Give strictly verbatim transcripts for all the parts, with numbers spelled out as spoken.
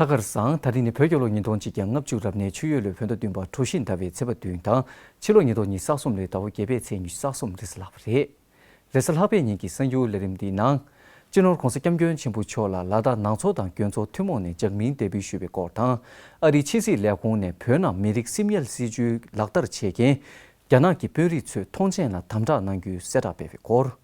ལྷག་དཀར་བཟང་། ད་རིང་ནི་བོད་རྒྱལ་ལོ་ཉིས་སྟོང་གཅིག་བརྒྱ་ལྔ་བཅུ་རབ་གནས་ཆུ་ཡོས་ལོའི་བོད་ཟླ་བདུན་པ་གྲོ་བཞིན་ཟླ་བའི་ཚེས་པ་བདུན་དང་། ཕྱི་ལོ་ཉིས་སྟོང་ཉི་ཤུ་རྩ་གསུམ་ལོའི་ཟླ་བ་བརྒྱད་པའི་ཚེས་ཉི་ཤུ་རྩ་གསུམ་རེས་གཟའ་ལྷག་པ་རེད། རེས་གཟའ་ལྷག་པའི་ཉིན་གྱི་གསར་འགྱུར་ལས་རིམ་འདིའི་ནང་། སྤྱི་ནོར་༧གོང་ས་༧སྐྱབས་མགོན་ཆེན་པོ་མཆོག་ལ་ལ་དྭགས་ནང་ཚོགས་དང་དགོན་ཚོགས་ཐུན་མོང་ནས་ལྗགས་སྨིན་འདེགས་འབུལ་ཞུས་པའི་སྐོར་དང་། ཨ་རིའི་ཕྱི་སྲིད་ལས་ཁུངས་ནས་བོད་ནང་མི་རིགས་སིམ་ཡུལ་སྲིད་ཇུས་ལག་བསྟར་བྱེད་མཁན་རྒྱ་ནག་གི་དཔོན་རིགས་ཚོས་ཐོངས་མཆན་ལ་དམ་དྲག་གནང་རྒྱུའི་གསལ་བསྒྲགས་སྤེལ་བའི་སྐོར།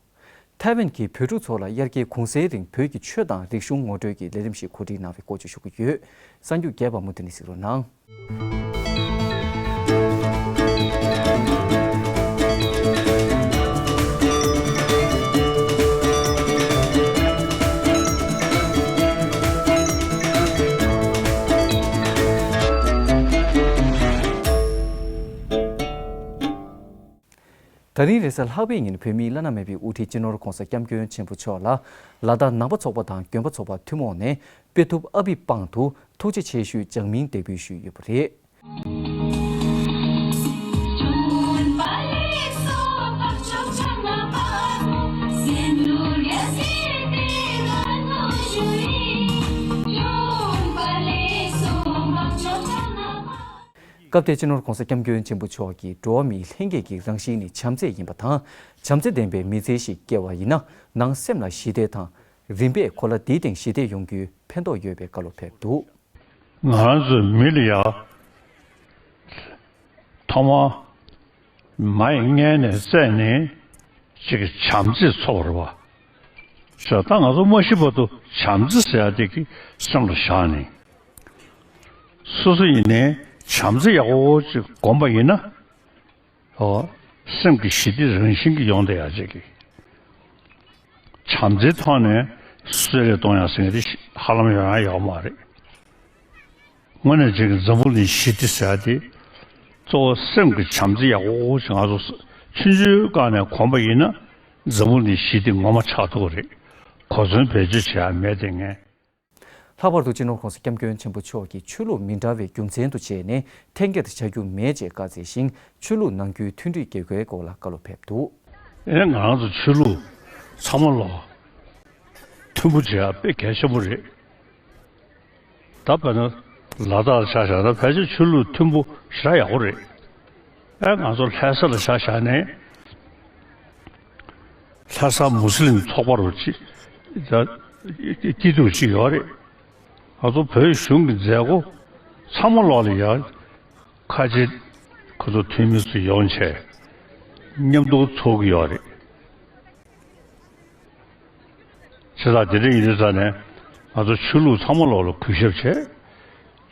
ཐའེ་ཝན་གྱིས་བོད་ཕྲུག་ཚོ་ལ་དབྱར་ཁའི་གུང་སེང་རིང་བོད་ཀྱི་ཆོས་དང་རིག་གཞུང་ངོ་སྤྲོད་ཀྱི་ལས་རིམ་ཞིག་གོ་སྒྲིག་གནང་བའི་སྐོར་བརྗོད་ཞུ་གི་ཡོད། གསར་འགྱུར་རྒྱས་པ་མུ་མཐུད་ནས་གཟིགས་རོགས་གནང་། ད་རིང་རེས་གཟའ་ལྷག་པའི་ཉིན་བོད་མིའི་བླ་ན་མེད་པའི་དབུ་ཁྲིད་སྤྱི་ནོར་༧གོང་ས་༧སྐྱབས་མགོན་ཆེན་པོ་མཆོག་ལ་ལ་དྭགས་ནང་པ་ཚོགས་པ་དང་དགོན་པ་ཚོགས་པ་ཐུན་མོང་ནས་དཔེ་ཐུབ་ཨ་ཕི་པང་དུ་ཐུགས་རྗེ་ཆེ་ཞུའི་ལྗགས་སྨིན་འདེགས་འབུལ་ཞུས་ཡོད་པ་རེད། སྐབས་དེར་སྤྱི་ནོར་༧གོང་ས་༧སྐྱབས་མགོན་ཆེན་པོ་མཆོག་གིས་འགྲོ་བ་མིའི་ལྷན་སྐྱེས་ཀྱི་རང་བཞིན་ནི་བྱམས་བརྩེ་ཡིན་པ་དང་། བྱམས་བརྩེ་ལྡན་པའི་མི་ཚེ་ཞིག་སྐྱེལ་བ་ཡིན་ན་ནང་སེམས་ལ་ཞི་བདེ་དང་། རིམ་པས་གོ་ལ་འདིའི་སྟེང་ཞི་བདེ་ཡོང་རྒྱུའི་ཕན་ཐོགས་ཡོད་པའི་བཀའ་སློབ་ཕེབས་འདུག། ང་རང་ཚོའི་མི་ལ་ཡ། ཐོག་མར་མ་ཡི་མངལ་ནས་བཙས་ནས་ཅིག་བྱམས་བརྩེ་ཚོར་བ་རེད་པ། བྱས་ཙང་ང་ཚོ་མ་ཤི་བར་དུ་བྱམས་བརྩེ་ཟེར་ཡ་དེ་གི་སེམས་ལ་བཞག་ནས། སོ་སོ་ཡིན་ནའི་བྱམས་བརྩེ་ཡག་པོ་ཅིག་སྒོམ་པ་ཡིན་ན། ཨོ། སེམས་ཀྱི་ཞི་བདེ་རང་བཞིན་གྱིས་ཡོང་བསྡད་ཡ་ཅིག་གི། བྱམས་བརྩེའི་ཐོག་ནས་གསོད་རེས་གཏོང་ཡ་ཟེར་མཁན་དེ་ཧ་ལམ་ཡོང་ཡ་ཡོད་མ་རེད། དངོས་གནས་བྱས་ཀྱི་འཛམ་བུ་གླིང་ཞི་བདེ་ཟེར་ཡ་དེ། གཙོ་བོ་སེམས་ཀྱི་བྱམས་བརྩེ་ཡག་པོ་ཞིག་ང་ཚོ་ཆུང་ཆུང་སྒང་ནས་གོམས་པ་ཡིན་ན། འཛམ་བུ་གླིང་ཞི་བདེ་ངོ་མ་ཆགས་ཐུབ་ཀྱི་རེད། གོ་མཚོན་བེད་སྤྱོད་བྱེད་ཡ་མེད་དེ་ངས། ལྷག་པར་དུ་སྤྱི་ནོར་༧གོང་ས་༧སྐྱབས་མགོན་ཆེན་པོ་མཆོག་གིས་ཆོས་ལུགས་མི་འདྲ་བའི་རྒྱུ་མཚན་དུ་བྱས་ནས་འཐེན་འཁྱེར་བྱ་རྒྱུ་མེད་ཅེས་བཀའ་སྩལ་ཞིང་། ཆོས་ལུགས་ནང་ཁུལ་མཐུན་སྒྲིལ་དགོས་མཁོའི་སྐོར་ལ་བཀའ་སློབ་ཕེབས་འདུག། ཨེ་ང་རང་ཚོ་ཆོས་ལུགས་ཚང་མ་ལོག་མཐུན་པོ་བྱེད་ཡ་དཔེ་གལ་ཆེན་པོ་རེད། ད་དཔེར་ན་ལ་དྭགས་ལ་ཆ་བཞག་ན་ཕལ་ཆེར་ཆོས་ལུགས་མཐུན་པོ་ཞེ་དྲག་ཡག་པོ་རེད། ཨེ་ང་ཚོ་ལྷ་ས་ལ་ཆ་བཞག་ནས། ལྷ་ས་མུ་སི་ལིམ་ཚོགས་པ་རུ་ཅིག་ད་སྐྱིད་སྡུག་ཅིག་ཡོད་རེད། ང་ཚོ་བོད་གཞུང་གི་མཛད་སྒོ་ཚང་མ་ལོག་ལ་ཡ་ཁ་ཆེ་ཁོ་ཚོ་འཐུས་མི་ཚོ་ཡོང་བྱས་མཉམ་དུ་ཚོགས་ཀྱི་ཡོད་རེད། བྱས་ཙང་དེ་འདྲ་ཡིན་དུས་ཙང་ནས་ང་ཚོ་ཆོས་ལུགས་ཚང་མ་ལོག་ལ་གུས་ཞབས་བྱས།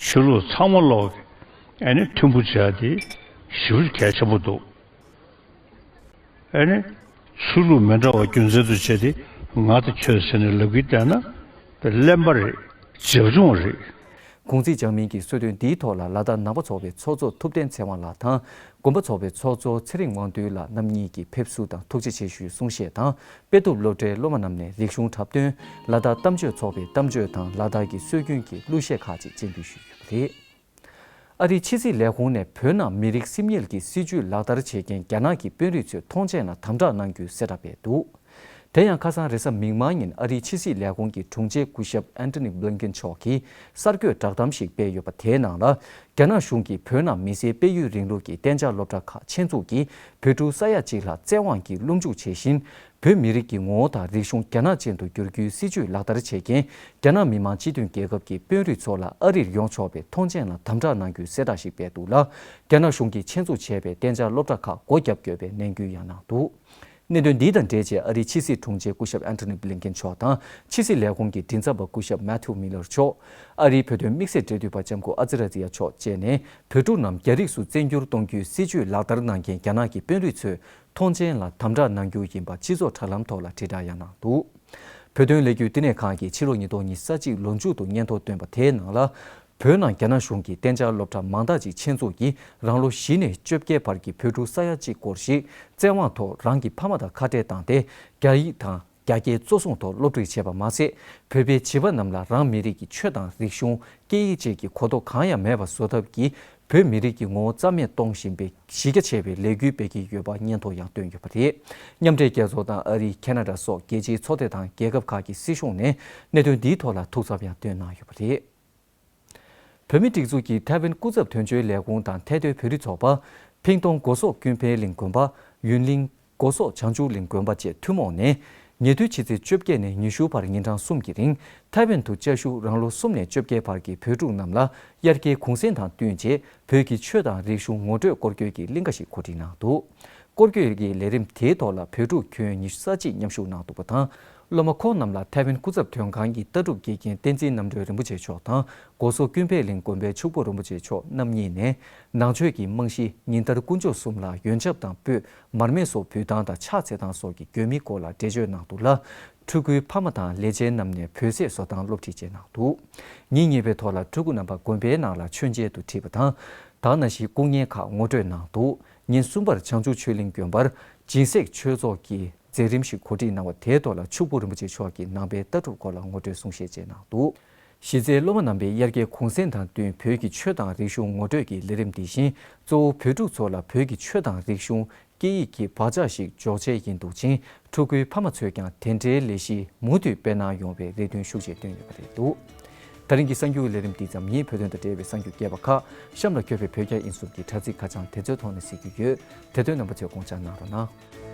ཆོས་ལུགས་ཚང་མ་ལོག་ཨ་ནི་མཐུན་པོ་བྱས་ཏེ་ཞེ་པོ་གལ་ཆེན་པོ་འདུག། ཨ་ནི་ཆོས་ལུགས་མི་འདྲ་བ་རྒྱུ་མཚན་དུ་བྱས་ཏེ་ང་དང་ཁྱོད་ཟེར་ནས་ལབ་ཀྱི་བསྡད་ན་དེ་གླེན་པ་རེད། བྱབ་ཆུང་རེད། གུང་ཚིགས་ལྗགས་སྨིན་གྱི་གསོལ་སྟོན་འདིའི་ཐོག་ལ་ལ་དྭགས་ནང་པ་ཚོགས་པའི་ཚོགས་གཙོ་ཐུབ་བསྟན་ཚེ་དབང་ལགས་དང་། དགོན་པ་ཚོགས་པའི་ཚོགས་གཙོ་ཚེ་རིང་དབང་འདུས་ལགས་རྣམ་གཉིས་ཀྱིས་ཕེབས་བསུ་དང་ཐུགས་རྗེ་ཆེ་ཞུའི་གསུང་བཤད་དང་། དཔེ་ཐུབ་སློབ་གྲྭའི་སློབ་མ་རྣམས་ནས་རིག་གཞུང་འཁྲབ་སྟོན། ལ་དྭགས་གཏམ་བརྗོད་ཚོགས་པའི་གཏམ་བརྗོད་དང་ལ་དྭགས་ཀྱི་སྲོལ་རྒྱུན་གྱི་གླུ་གཞས་ཁག་ཅིག་སྤྱན་འབུལ་ཞུས་ཡོད་པ་རེད། ཨ་རིའི་ཕྱི་སྲིད་ལས་ཁུངས་ནས་བོད་ནང་མི་རིགས་སིམ་ཡུལ་གྱི་སྲིད་ཇུས་ལག་བསྟར་བྱེད་མཁན་རྒྱ་ནག་གི་དཔོན་རིགས་ཚོས་ཐོངས་མཆན་ལ་དམ་དྲག་གནང་རྒྱུའི་གསལ་བསྒྲགས་སྤེལ་འདུག། དེ་ཡང་ཁ་སང་རེས་གཟའ་མིག་དམར་ཉིན་ཨ་རིའི་ཕྱི་སྲིད་ལས་ཁུངས་ཀྱི་དྲུང་ཆེ་སྐུ་ཞབས་ཨན་ཐོ་ནི་བྷི་ལིན་ཀེན་མཆོག་གིས་གསར་འགོད་བསྒྲགས་གཏམ་ཞིག་སྤེལ་ཡོད་པ་དེའི་ནང་ལ། རྒྱ་ནག་གཞུང་གིས་བོད་ནང་མི་སེར་སྤེལ་ཡུལ་རིང་ལུགས་ཀྱི་གཏན་འཇགས་སློབ་གྲྭ་ཁག་ཆེད་འཛུགས་ཀྱིས་བོད་ཕྲུག་ས་ཡ་གཅིག་ལྷག་བཙན་དབང་གིས་སློབ་འཇུག་བྱེད་བཞིན། བོད་མི་རིགས་ཀྱི་ངོ་བོ་དང་རིག་གཞུང་རྒྱ་ནག་ཅན་དུ་བསྒྱུར་རྒྱུའི་སྲིད་ཇུས་ལག་བསྟར་བྱེད་མཁན་རྒྱ་ནག་མི་དམངས་སྤྱི་མཐུན་རྒྱལ་ཁབ་ཀྱི་དཔོན་རིགས་ཚོ་ལ་ཨ་རིར་ཡོང་ཆོག་པའི་ཐོངས་མཆན་ལ་དམ་དྲག་གནང་རྒྱུའི་གསལ་བསྒྲགས་ཤིག་སྤེལ་འདུག་ལ། རྒྱ་ནག་གཞུང་གིས་ཆེད་འཛུགས་བྱས་པའི་གཏན་འཇགས་སློབ་གྲྭ་ཁག་སྒོ་བརྒྱབ་དགོས་པའི་ནན་སྐུལ་ཡང་གནང་འདུག། གནད་དོན་འདི་དང་འབྲེལ་བྱས་ཨ་རིའི་ཕྱི་སྲིད་དྲུང་ཆེ་སྐུ་ཞབས་ཨན་ཐོ་ནི་བྷི་ལིན་ཀེན་མཆོག་དང་ཕྱི་སྲིད་ལས་ཁུངས་ཀྱི་མགྲིན་ཚབ་པ་སྐུ་ཞབས་མེ་ཐུ་མི་ལར་མཆོག། ཨ་རིའི་བོད་དོན་དམིགས་བསལ་འབྲེལ་མཐུད་པ་ལྕམ་སྐུ་ཨ་ཛི་ར་ཛི་ཡ་མཆོག་བཅས་ནས་བོད་ཕྲུག་རྣམས་རྒྱ་རིགས་སུ་བཙན་བསྒྱུར་གཏོང་རྒྱུའི་སྲིད་ཇུས་ལག་བསྟར་གནང་མཁན་རྒྱ་ནག་གི་དཔོན་རིགས་ཚོས་ཐོངས་མཆན་ལ་དམ་དྲག་གནང་རྒྱུ་ཡིན་པ་སྤྱི་ཚོགས་དྲ་ལམ་ཐོག་ལ་དྲིལ་བསྒྲགས་ཡང་གནང་འདུག། བོད་དོན་ལས་འགུལ་བསྟི་གནས་ཁང་གིས་ཕྱི་ལོ་ཉིས་སྟོང་ཉི་ཤུ་རྩ་གཅིག་ལོ་མཇུག་ཏུ་སྙན་ཐོ་བཏོན་པ་དེའི་ནང་ལ། བོད་ནང་རྒྱ་ནག་གཞུང་གིས་གཏན་འཇགས་སློབ་གྲྭ་མང་དག་ཅིག་ཆེད་འཛུགས་ཀྱིས་རང་ལོ་བཞི་ནས་བཅོ་བརྒྱད་བར་གྱི་བོད་ཕྲུག་ས་ཡ་གཅིག་སྐོར་ཞིག་བཙན་དབང་ཐོག་རང་གི་ཕ་མ་དང་ཁ་བྲལ་བཏང་སྟེ། རྒྱ་ཡིག་དང་རྒྱ་སྐད་གཙོ་བཟུང་ཐོག་སློབ་ཁྲིད་བྱས་པ་མ་ཟད། བོད་པའི་བྱིས་པ་རྣམས་ལ་རང་མི་རིགས་ཀྱི་ཆོས་དང་རིག་གཞུང་། སྐད་ཡིག་བཅས་ཀྱི་གོ་རྟོགས་གང་ཡང་མེད་པ་བཟོ་ཐབས་ཀྱིས། བོད་མི་རིགས་ཀྱི་ངོ་བོ་རྩ་མེད་གཏོང་བཞིན་པའི་གཞི་རྒྱ་ཆེ་བའི་ལས་འགུལ་སྤེལ་གྱི་ཡོད་པ་སྙན་ཐོ་ཡང་བཏོན་ཡོད་པ་རེད། མཉམ་འབྲེལ་རྒྱལ་ཚོགས་དང་ཨ་རི། ཁེ་ན་ཌ་སོགས་རྒྱལ་སྤྱིའི་ཚོགས་སྡེ་དང་རྒྱལ་ཁབ་ཁག་གི་སྲིད་གཞུང་ནས་གནད་དོན་འདིའི་ཐོག་ལ་ཐུགས་འཚབ་ཡང་བཏོན་གནང་ཡོད་པ་རེད། བོད་མིའི་སྒྲིག་འཛུགས་ཀྱི་ཐའེ་ཝན་སྐུ་ཚབ་དོན་གཅོད་ལས་ཁུངས་དང་ཐའེ་སྡོད་བོད་རིགས་ཚོགས་པ། ཕིང་ཏོང་སྒོ་ཟོག་ཀུན་ཕན་གླིང་དགོན་པ། ཡུན་ལིང་སྒོ་ཟོག་བྱང་ཆུབ་གླིང་དགོན་པ་བཅས་ཐུན་མོང་ནས། ཉེ་དུས་ཕྱི་ཚེས་བཅོ་བརྒྱད་ནས་ཉི་ཤུ་བར་ཉིན་གྲངས་གསུམ་གྱི་རིང་ཐའེ་ཝན་དུ་བཅའ་བཞུགས་རང་ལོ་གསུམ་ནས་བཅོ་བརྒྱད་བར་གྱི་བོད་ཕྲུག་རྣམས་ལ་དབྱར་ཁའི་གུང་སེང་དང་བསྟུན་བྱས་བོད་ཀྱི་ཆོས་དང་རིག་གཞུང་ངོ་སྤྲོད་སྐོར་སྐྱོད་ཀྱི་གླིང་ག་ཞིག་གོ་སྒྲིག་གནང་འདུག་སྐོར་སྐྱོད་ཀྱི་ལས་རིམ་དེའི་ཐོག་ལ་བོད་ཕྲུག་ཁྱོན་ཉི་ཤུ་རྩ་གཅིག་མཉམ་ཞུགས་གནང་འདུག་པ་དང་། སློབ་མ་ཁོང་རྣམས་ལ་ཐའེ་ཝན་སྐུ་ཚབ་དོན་ཁང་གི་ལྟ་གྲུབ་དགེ་རྒན་བསྟན་འཛིན་རྣམ་གྲོལ་རིན་པོ་ཆེ་མཆོག་དང་སྒོ་ཟོག་ཀུན་ཕན་གླིང་དགོན་པའི་ཕྱུག་པོ་རིན་པོ་ཆེ་མཆོག་རྣམ་གཉིས་ནས་ནང་ཆོས་ཀྱི་རྨང་གཞི་ཉིན་ལྟར་དཀོན་མཆོག་གསུམ་ལ་ཡོན་ཆབ་དང་སྤོས་མར་མེ་སོགས་འབུལ་སྟངས་དང་ཕྱག་འཚལ་སྟངས་སོགས་ཀྱི་དགོས་དམིགས་སྐོར་ལ་འགྲེལ་བརྗོད་གནང་འདུག་ལ། ཕྲུ་གུའི་ཕ་མ་དང་ལས་བྱེད་རྣམས་ནས་བོད་ཟས་བཟོ་སྟངས་སློབ་ཁྲིད་བྱས་གནང་འདུག་ཉིན་གཉིས་པའི་ཐོག་ལ་ཕྲུ་གུ་རྣམ་པ་དགོན་པའི་ནང་ལ་མཆོད་མཇལ་དུ་ཁྲིད་པ་དང་། ད་ནང་བཞིན་སྐུ་བརྙན་ཁག་ངོ་སྤྲོད་གནང་འདུག་ཉིན་གསུམ་པར་བྱང་ཆུབ་ཆོས་གླིང་དགོན་པར་སྦྱིན་སྲེག་ཆོས་ཚོགས་ཀྱི་མཛད་རིམ་ཞིག་གོ་སྒྲིག་གནང་བ་དེའི་ཐོག་ལ་ཕྱུག་པོ་རིན་པོ་ཆེ་མཆོག་གིས་ནང་པའི་ལྟ་གྲུབ་སྐོར་ལ་ངོ་སྤྲོད་གསུང་བཤད་བྱས་གནང་འདུག་གཞི་རྩའི་སློབ་མ་རྣམ་པས་དབྱར་ཁའི་གུང་སེང་དང་བསྟུན་བོད་ཀྱི་ཆོས་དང་རིག་གཞུང་ངོ་སྤྲོད་ཀྱི་ལས་རིམ་འདི་བཞིན་གཙོ་བོ་བོད་ཕྲུག་ཚོ་ལ་བོད་ཀྱི་ཆོས་དང་རིག་གཞུང་སྐད་ཡིག་གི་བག་ཆགས་ཤིག་འཇོག་ཆེད་ཡིན་འདུག་ཅིང་། ཕྲུ་གུའི་ཕ་མ་ཚོས་ཀྱང་དེ་འདྲའི་ལས་གཞི་མུ་མཐུད་སྤེལ་གནང་ཡོང་བའི་རེ་འདུན་ཤུགས་ཆེ་བཏོན་ཡོད་པ་རེད་འདུག་ད་རིང་གི་གསར་འགྱུར་ལས་རིམ་འདི་ཙམ་ཡིན། བོད་དོན་དང་འབྲེལ་བའི་གསར་འགྱུར་རྒྱས་པ་ཁག་གཤམ་ལ་འཁོད་པའི་བོད་རྒྱ་དབྱིན་གསུམ་གྱི་དྲ་ཚིགས་ཁ་བྱང་དེ་ཚོའི་ཐོག་ནས་གཟིགས་རྒྱུ་ཡོད། དེ་དོན་རྣམ་པ་ཚོས་དགོངས་འཇགས་གནང་རོགས་གནང་།